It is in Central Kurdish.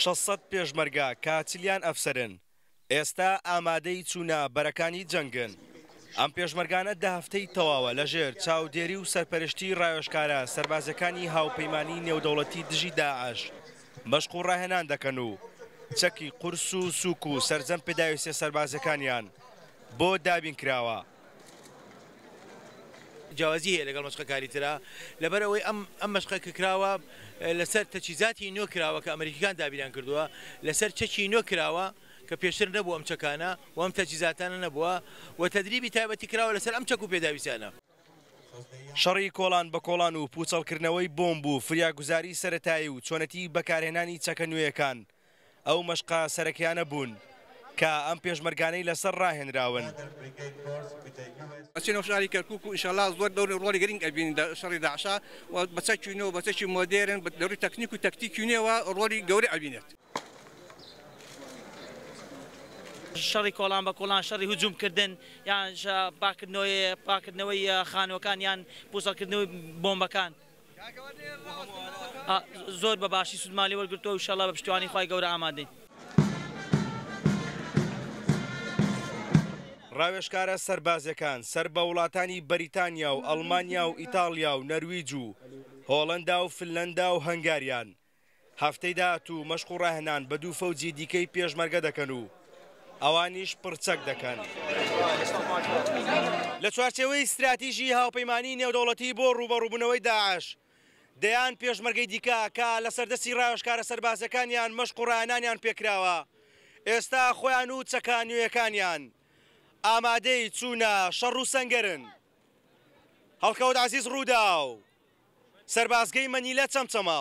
600 پێشمەرگە کە چلیان ئەفسەرن، ئێستا ئامادەی چوونە بەرەکانی جەنگن. ئەم پێشمەرگانە دە هەفتەی تەواوە لەژێر چاودێری و سەرپەرشتی ڕاوێژکارە سەربازیەکانی هاوپەیمانی نێودەوڵەتی دژی داعش مەشق و ڕاهێنان دەکەن و چەکی قورس و سووک و سەرجەم پێداویستیە سەربازیەکانیان بۆ دابین کراوە. جیاوازی هەیە لەگەڵ مەشقەکانی ترا، لەبەر ئەوەی ئەم ئەم مەشقە کە کراوە لەسەر تەجهیزاتی نوێ کراوە کە ئەمریکیکان دابینیان کردووە، لەسەر چەکی نوێ کراوە کە پێشتر نەبوو ئەم چەکانە و ئەم تەجهیزاتانە نەبووە و تەدریبی تایبەتی کراوە لەسەر ئەم چەک و پێداویستیانە. شەڕی کۆڵان بە کۆڵان و پووچەڵکردنەوەی بۆمب و فریاگوزاری سەرەتایی و چۆنێتی بەکارهێنانی چەکە نوێیەکان ئەو مەشقە سەرەکیانە بوون کە ئەم پێشمەرگانەی لەسەر ڕاهێنراون. ئەچینەوە شاری کەرکوک و ئینشەڵا زۆر دەور ڕۆڵی گرنگ ئەبینین لە شەڕی داعشا و بە چەکی نوێ و بە چەکی مۆدێرن لە ڕووی تەکنیک و تەکتیکی نوێوە ڕۆڵی گەورە ئەبینێت. شەڕی کۆڵان بە کۆڵان، شەڕی هجوم کردن یان پاکردنەوەی پاکردنەوەی خانووەکان یان پووچەڵکردنەوەی بۆمبەکان. زۆر بە باشی سوودمان لێ وەرگرتووە و ئیشەڵا بە پشتیوانی خوای گەورە ئامادەین. ڕاوێژکارە سەربازیەکان سەر بە وڵاتانی بەریتانیا و ئەڵمانیا و ئیتاڵیا و نەرویج و هۆڵەندا و فنلەندا و هەنگاریان هەفتەی داهاتوو مەشق و ڕاهێنان بە دوو فەوجی دیکەی پێشمەرگە دەکەن و ئەوانیش پڕچەک دەکەن. لە چوارچێوەی ستراتیژی هاوپەیمانیی نێودەوڵەتی بۆ ڕووبەڕووبوونەوەی داعش، دەیان پێشمەرگەی دیکە کە لەسەر دەستی ڕاوێژکارە سەربازییەکانیان مەشق و ڕاهێنانیان پێکراوە، ئێستا خۆیان و چەکە نوێیەکانیان ئامادەی چوونە شەڕ و سەنگەرن. هەڵکەوت عەزیز، ڕووداو، سەربازگەی مەنیلە چەمچەماڵ.